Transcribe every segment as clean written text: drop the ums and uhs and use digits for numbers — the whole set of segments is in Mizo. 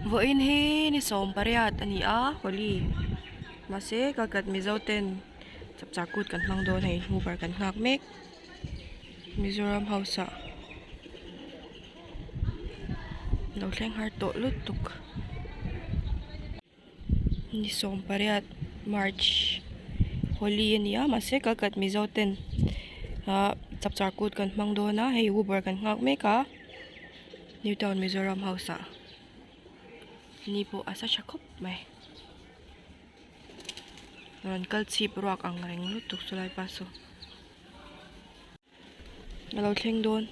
Vawiin hi ni sawm pariat a ni a Holi mahse kalkat Mizo ten chapchar kut kan hmang dawn hei Uber kan nghak mek Mizoram house ah lo thleng har tawh lutuk. Ni sawm pariat March Holi a ni a mahse kalkat Mizo ten ahh chapchar kut kan hmang dawn a hei Uber kan nghak mek a New Town Mizoram house ah ni pawh a sa tha khawp mai rawn kal chhip ruak ang reng lutuk chulai pa saw. A lo thleng dawn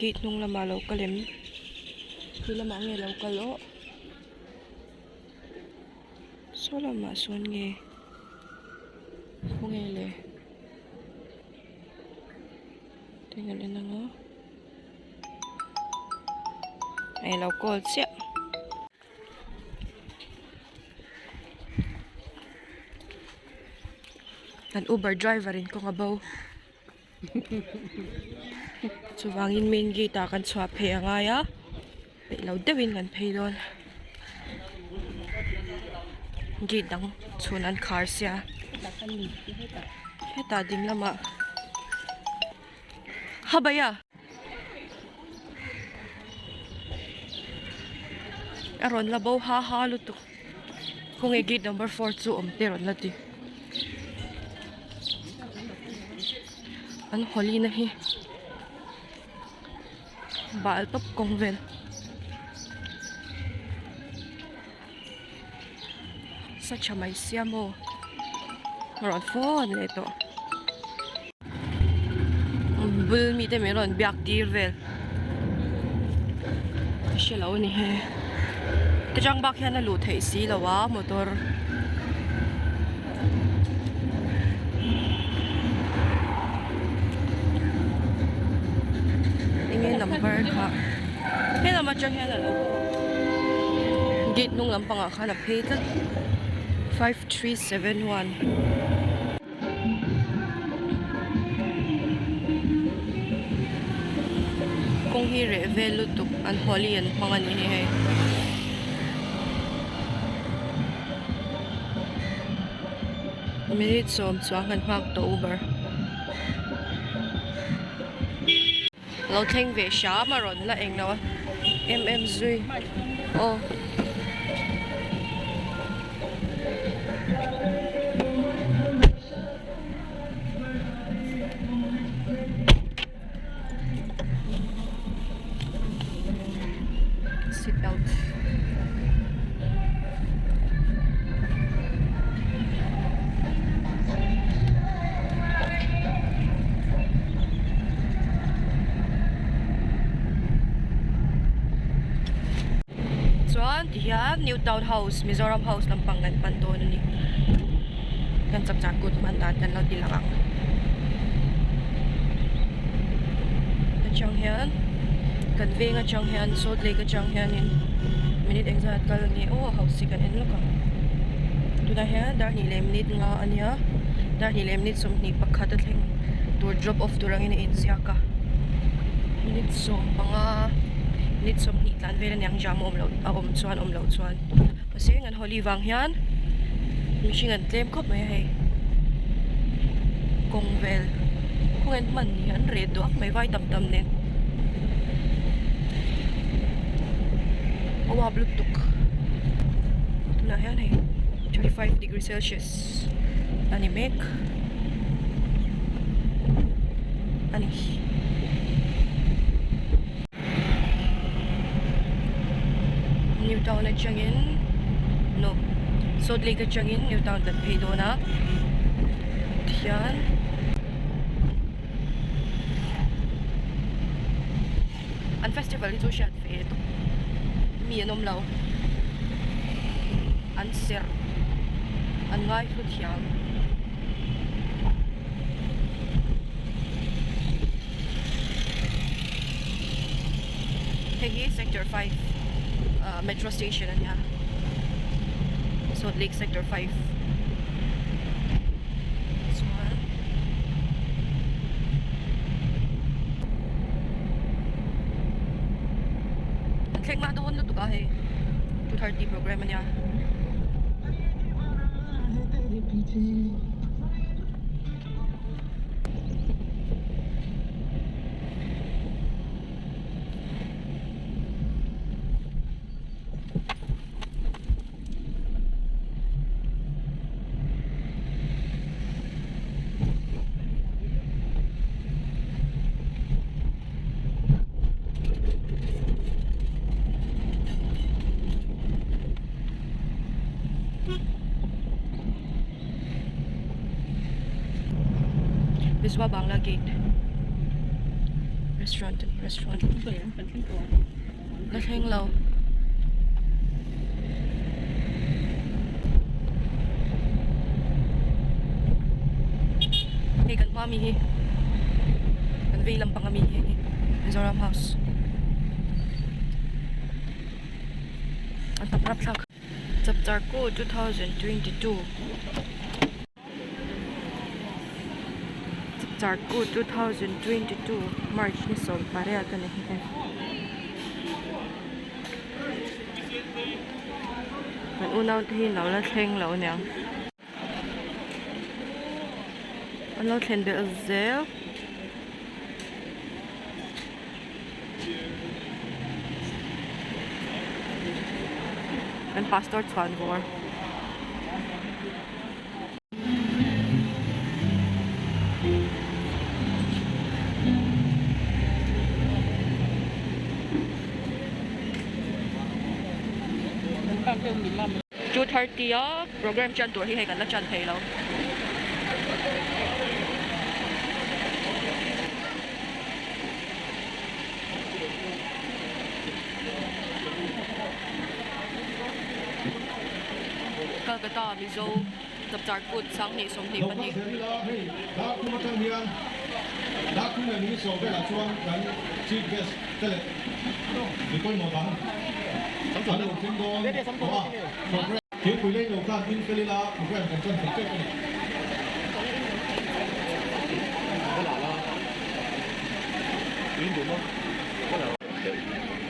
gate hnung lamah a lo kal em khi lamah nge a lo kal aw saw lamah sawn nge khawnge le eng an en ang a hei a lo call chiah. Kan uber driver in kawng a bo chuvangin main gate ah kan chhuah phei a ngai a peih lo deuhin kan phei dawn gate dang chhun an khar sia hetah ding lamah habaya. A rawn la bo ha ha lutuk khawnge gate number four chu awm te rawn la ti an hawli na hi bal tawp kawng vel sa tha mai sia maw a rawn phone leh tawh bul mite min rawn biak tir vel ka hre lo a ni he ti chang bak hian a luh theih si lo a motor enge number kha helam atang hian a lo gate hnung lampang ah khan a phei tlat 5371. Kawng hi reh vel lutuk an holi an hmang a ni hei. Minute sawm chuang kan nghak tawh Uber. Lo thleng ve hram a rawn la eng lo a em em zui aw. Seat belt. Chuan ti hian New Town House Mizoram House lampang kan pan dawn a ni. Kan chapchar kut hman dan kan lo ti lang ang. Atang hian kan veng atang hian Salt Lake atang hianin minute engzat kal nge aw house hi kan en lawk ang. Tunah hian dar hnih leh minute nga a nia dar hnih leh minute 21 a thleng tur drop off tur angin a inziak a minute 15 minute 20 tlan vel aniang jam a awm loh a awm chuan awm loh chuan mahse an Holi vang hian mihring an tlem khawp mai a hei kawng vel kawng en hman ni an reh duak mai vai tam tam nen a uap lutuk tunah hian hei 35 degree celsius a ni mek a ni. New Town atangin no Salt Lake atangin New Town kan phei dawn a tihian an festival hi chu hriat ve tawp mi an awm lo an serh an ngai hlu thiam. Hei hi sector 5 ah metro station a nia Salt Lake sector 5 chuan an thleng hma dawn lutuk a hei 2:30 program ania. Biswa Bangla Gate Restaurant a ni restaurant la thleng lo. Hei kan hma mi hi kan vei lampang ami hi hei Mizoram house a hnap rapthlak chapchar ku 2022. Chapchar 2022 March ni 18 a ni nghe. Kan unau te hi lo la thleng lo aniang. An lo thlen belh zel. Kan pastor chhuan vawr. 2:30 a program chan tur hi hei kan la chan thei lo. Calcutta Mizo Chapchar Kut 20 22.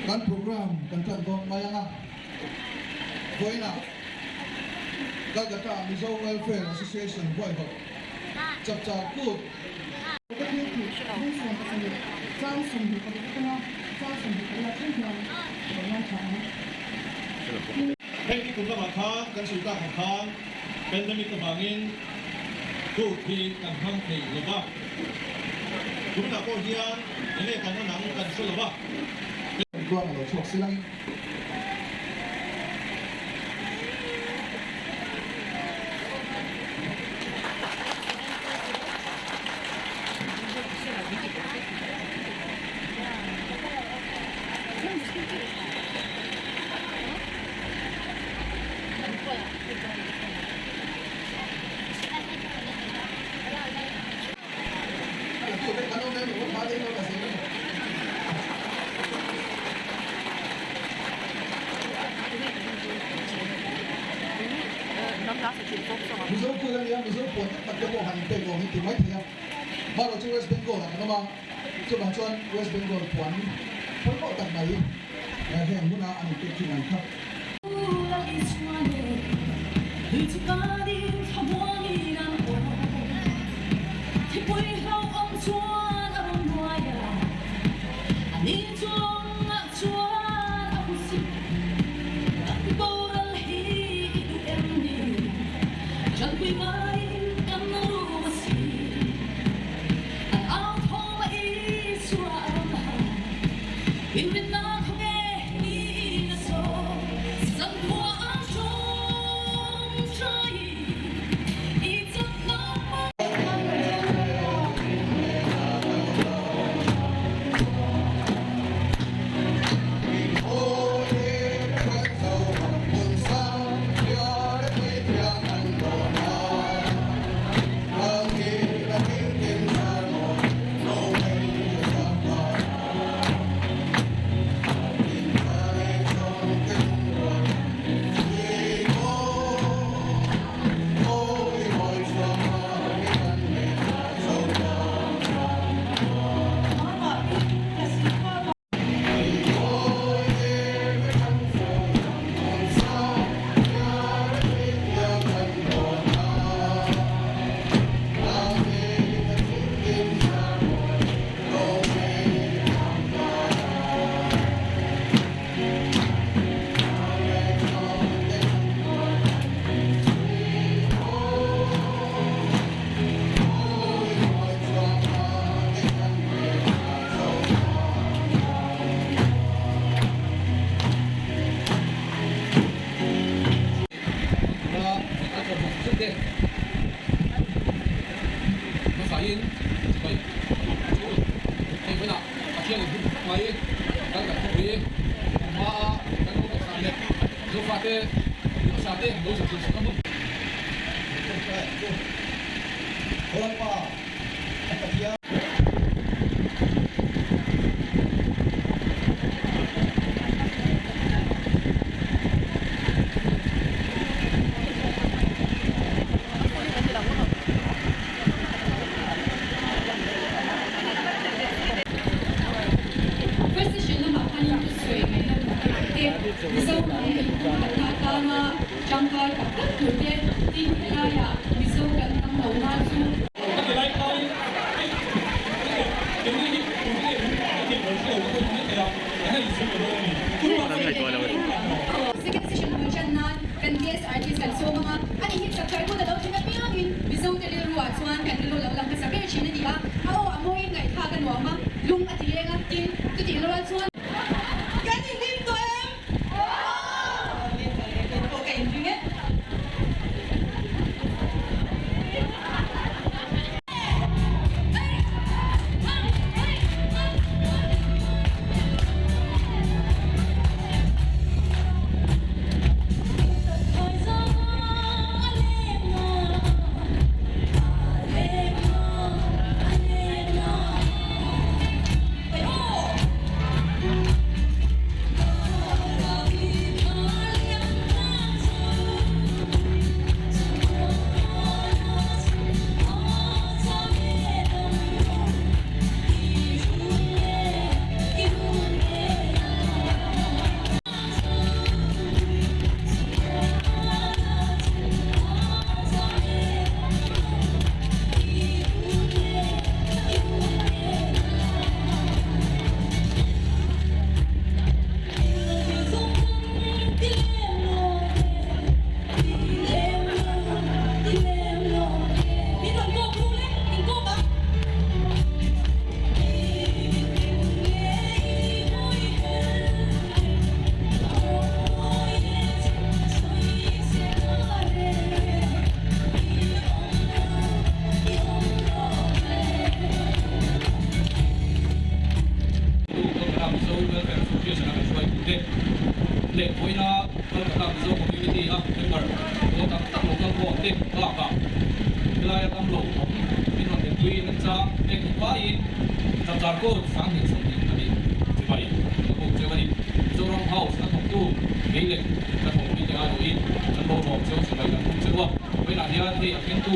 Kan program kan tan dawn mai ang a, vawiinah Calcutta Mizo Welfare Association huaihawt Chapchar Kut, Ka thil tih 27 chang 26 atanga chang 28 thleng hian ka lo ngaithla ang. Heng ni kum lamah khan kan sawi tak ang khan pandemic avangin court hi kan hmang thei lo va, tunah pawh hian enge kan a nang kan hre lo va. Tluang a lo chhuak si langin. Mizo kut a nia, Mizo puan tak tak te pawh han inpek awm hi ti mai thei a. Marawh chu West Bengal ah kan awm a, chuvang chuan West Bengal puan pawimawh tak mai heng huna an inpek thin ang kha. mai kal kan khawpui hmaa kan lo taksa leh Zofate hmasate lo zir chhun hmun. First session lamah khanin thusawi ngaihna tur te, Mizo hnam inpumkhatna atana tangkai tak tak tur te, tin helaiah Mizo kan tam lo na chu. Ka ti lai khain hei keini hi tunge min a tih lo hre lo ka pawhin mai thei a, kan han inchhung ta dawn a ni. Second session bul tan nan kan guest artist kan sawm ang a, ani hi chak tlai hun a lo thlen apiangin Mizo te rilru ah chuan kan rilru lo lang hmasa ber thin a ni a, a aw a mawiin ngaihthlak a nuam a, lung a ti leng a, tin chutih rual chuan. Kan inhlim tawh em? Aw! Hlim tawh e, kei pawh ka inring e. Kolkata Mizo Welfare Association a kan hruaitute leh vawiina Kolkata Mizo Community a member lo tak tak lo kal khawm te bakah helaia tam lo awm min rawn thlenpui remchang pek duh paiin Chapchar Court 2020 chibai ka buk cheu a ni. Mizoram House a thawktu kei leh ka thawkpui te aiawhin kan lo lawm cheu chibai kan buk cheu a, vawiinah hian hei a thlengtu.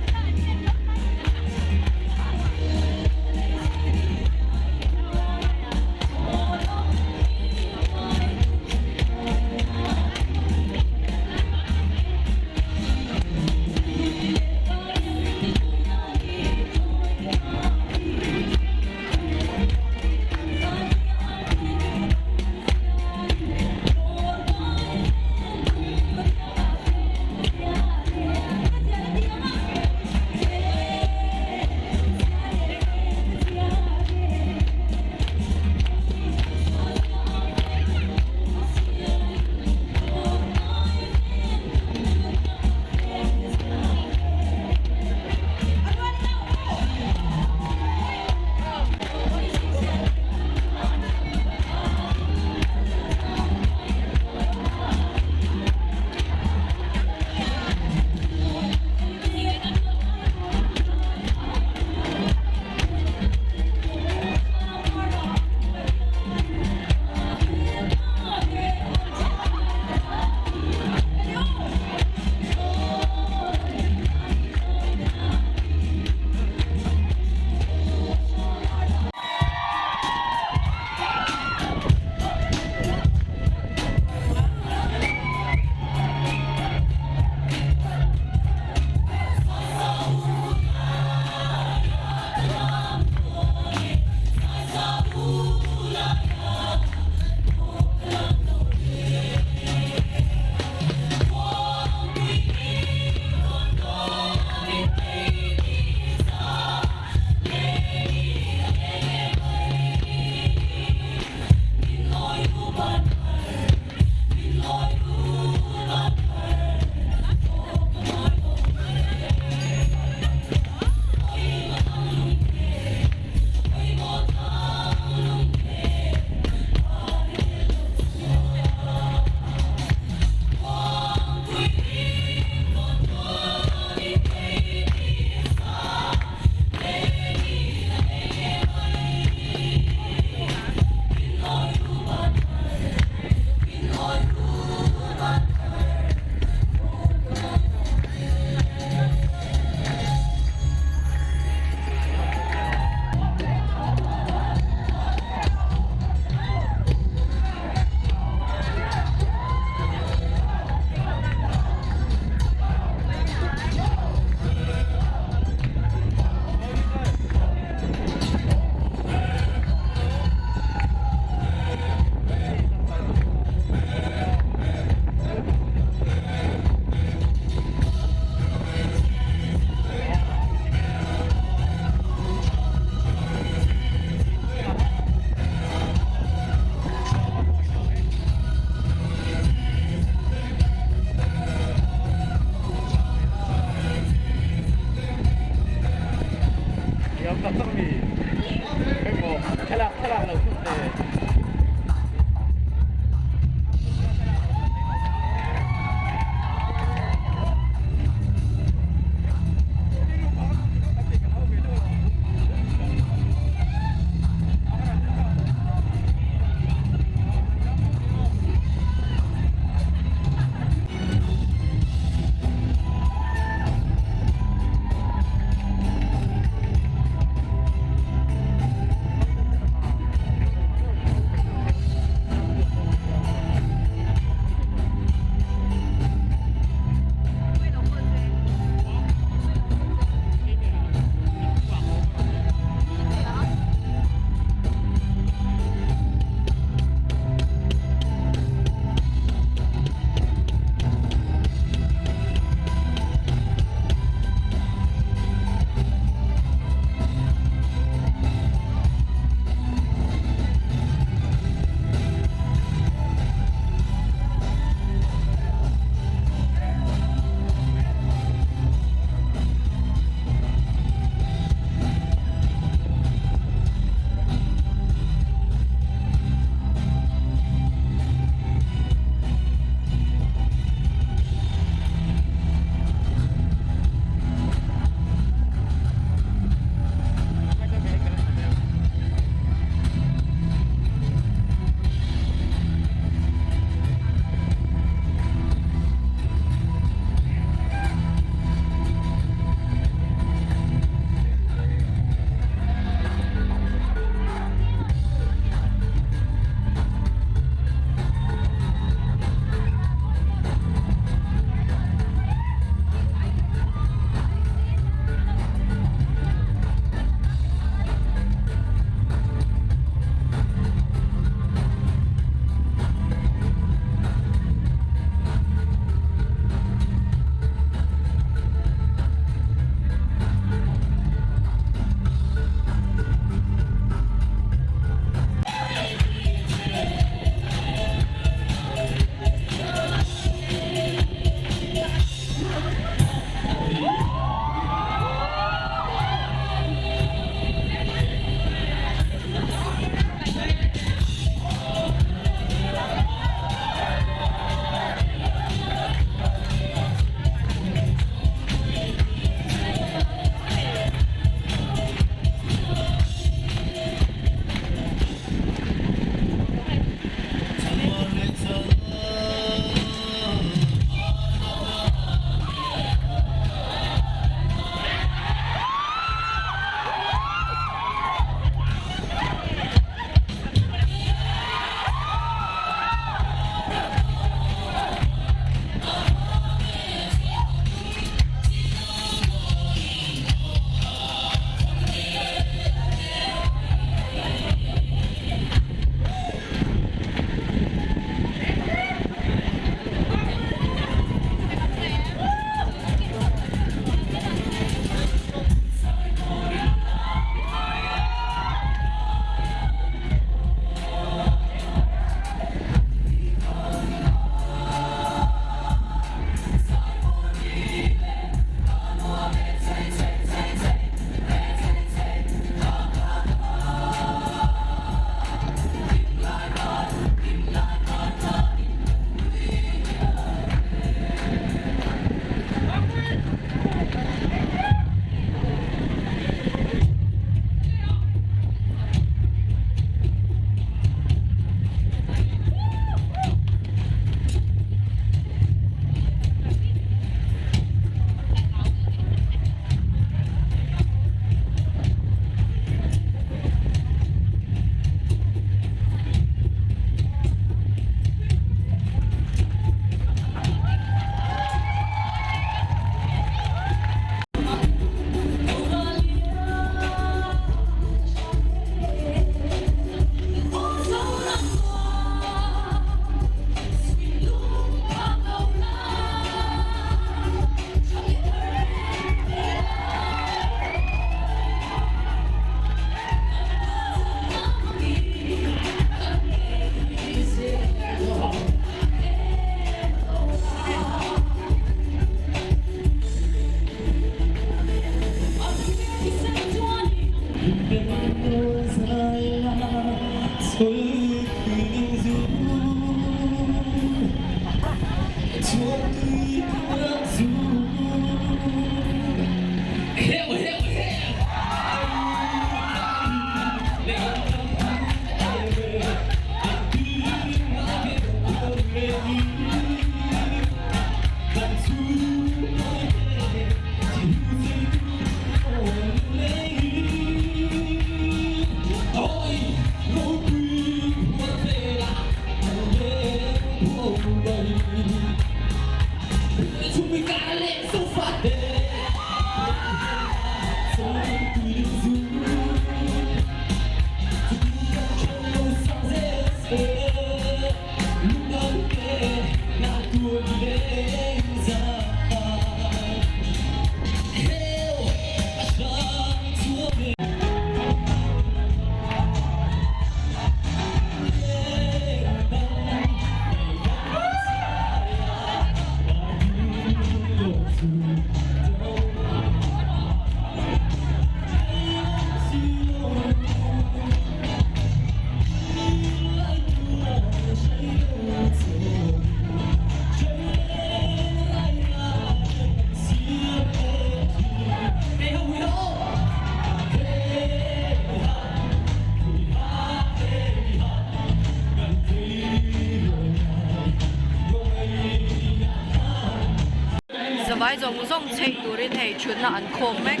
Zavai zawng zawng chheih turin hei thutna an khawm mek.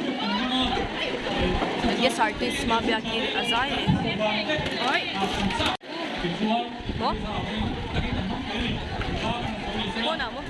An guest artist hma biakin a zai a ni. Maw? Pawnah maw?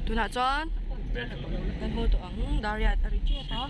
Tunah chuan kan hmu tawh ang dariat a ri tep a.